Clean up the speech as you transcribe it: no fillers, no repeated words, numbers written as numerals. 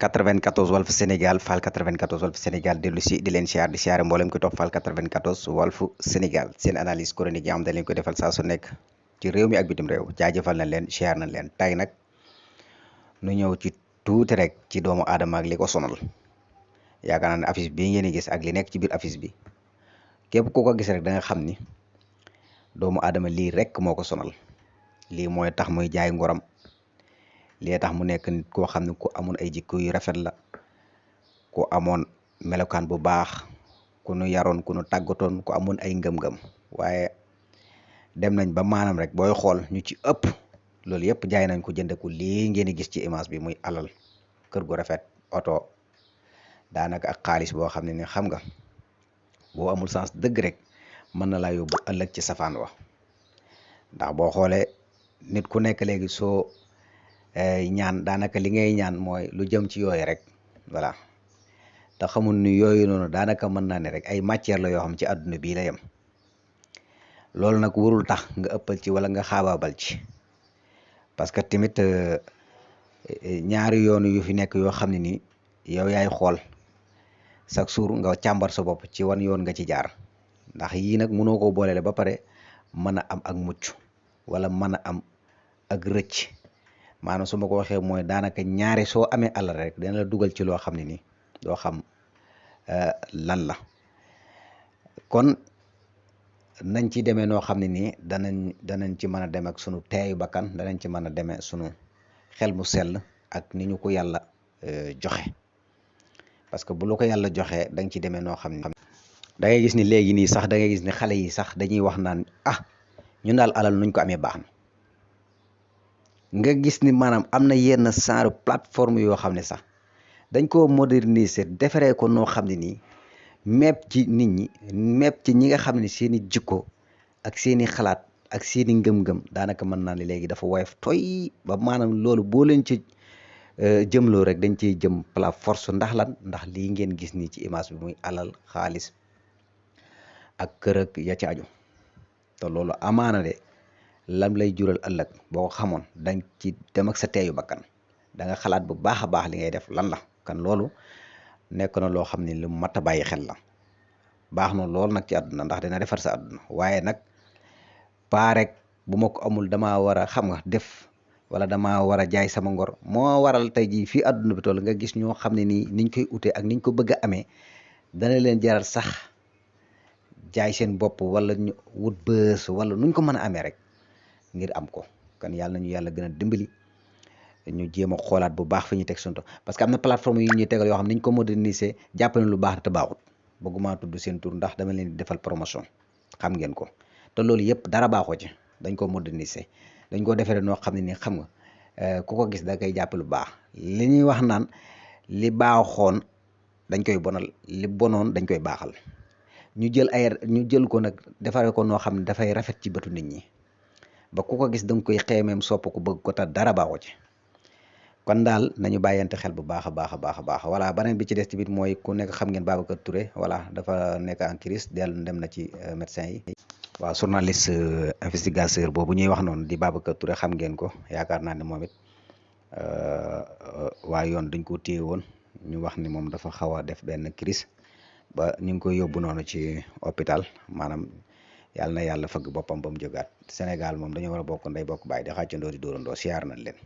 94 Walf Sénégal Fall 94 Walf Sénégal dellu si di leen siyaar di siyaare mboolem ko topp Fall 94 Walf Sénégal seen analyse chronique yi am dañ leen ko defal saa su nekk ci réew mi ak bitim réew jaajëfal nañ leen siyaar nañ leen tey nag nu ñëw ci tuuti rek ci doomu aadama ak li ko sonal yaakaar naa ne affiche bii ngeen di gis ak li nekk ci biir affiche bi képp ku ko gis rek da nga xam ni doomu aadama lii rek moo ko sonal lii mooy tax muy jaay ngoram lii tax mu nekk nit koo xam ne ku amoon ay jikko yu rafet la ku amoon melokaan bu baax ku nu yaroon ku nu tàggatoon ku amoon ay ngëm-ngëm waaye dem nañ ba maanaam rek booy xool ñu ci ëpp loolu yëpp jaay nañ ko jënd ko lii ngeen di gis ci image bi muy alal kër gu rafet oto daanaka ak xaalis boo xam ne ni xam nga boo amul sens dëgg rek mën na laa yóbbu ëllëg ci safaan wa ndax boo xoolee nit ku nekk léegi soo ñaan daanaka li ngay ñaan mooy lu jëm ci yooyu rek voilà te xamul ni yooyu noonu daanaka mën naa ne rek ay matière la yoo xam ci àdduna bii la yem loolu nag warul tax nga ëppal ci wala nga xaabaabal ci parce que tamit ñaari yoon yu fi nekk yoo xam ne nii yow yaay xool chaque jour nga càmbar sa bopp ci wan yoon nga ci jaar ndax yii nag mënoo koo boolele ba pare mën a am ak mucc wala mën a am ak rëcc maanaam su ma ko waxee mooy daanaka ñaari soo amee alal rek dina la dugal ci loo xam ne nii doo xam lan la kon nañ ci demee noo xam ne nii danañ ci mën a dem ak sunu teeyu bakkan danañ ci mën a demee sunu xel mu sell ak ni ñu ko yàlla joxe parce que bu la ko yàlla joxee da nga ci demee noo xam ne da ngay gis ni léegi nii sax da ngay gis ni xale yi sax dañuy wax naan ñun daal alal nuñ ko amee baax na nga gis ni maanaam am na yenn genre plateforme yoo xam ne sax dañ ko moderniser defaree ko noo xam ne nii mepp ci nit ñi mepp ci ñi nga xam ne seeni jikko ak seeni xalaat ak seeni ngëm-ngëm daanaka mën naa ne léegi dafa woyof toy ba maanaam loolu boo leen ci jëmloo rek dañ ciy jëm par force ndax lan ndax lii ngeen gis nii ci image bi muy alal xaalis ak kër ak ya ci aju te loolu amaana de lam lay jural ëllëg boo ko xamoon dañ ci dem ak sa teeyu bakkan da nga xalaat bu baax a baax li ngay def lan la kan loolu nekk na loo xam ne lu mat a bàyyi xel la baax na lool nag ci àdduna ndax dina defar sa àdduna waaye nag paa rek bu ma ko amul damaa war a xam nga def wala damaa war a jaay sama ngor moo waral tey jii fii àdduna bi toll nga gis ñoo xam ne nii niñ koy utee ak niñ ko bëgg a amee dana leen jaral sax jaay seen bopp wala ñu wut bës wala nuñ ko mën a amee rek ngir am ko kan yàlla nañu yàlla gën a dimbali ñu jéem a xoolaat bu baax fi ñu teg sunto parce que am na plateforme yu ñuy tegal yoo xam ne niñ ko moderniser jàpp na lu baax te baaxut bëgguma tudd seen tur ndax dama leen di defal promotion xam ngeen ko te loolu yëpp dara baaxoo ci dañ ko moderniser dañ ko defaree noo xam ne ni xam nga ku ko gis da koy jàpp lu baax li ñuy wax naan li baaxoon dañ koy bonal li bonoon dañ koy baaxal ñu jël ko nag defaree ko noo xam ne dafay rafet ci bëtu nit ñi ba ku ko gis da nga koy xeemeem sopp ko bëgg ko te dara baaxu ci kon daal nañu bàyyante xel bu baax a baax a baax a baax voilà beneen bi ci des tamit mooy ku nekk xam ngeen Babacar Touré voilà dafa nekk en crise dellu dem na ci médecin yi waaw journaliste investigateur boobu ñuy wax noonu di Babacar Touré xam ngeen ko yaakaar naa ne moom it waa yoon dañ ko téye woon ñu wax ni moom dafa xaw a def benn crise ba ñu ngi koy yóbbu noonu ci hôpital maanaam yàlla na yàlla fëgg boppam ba mu jógaat Sénégal moom dañoo war a bokk ndey bokk baay di xàccandoo di dóorandoo siyaar nañ leen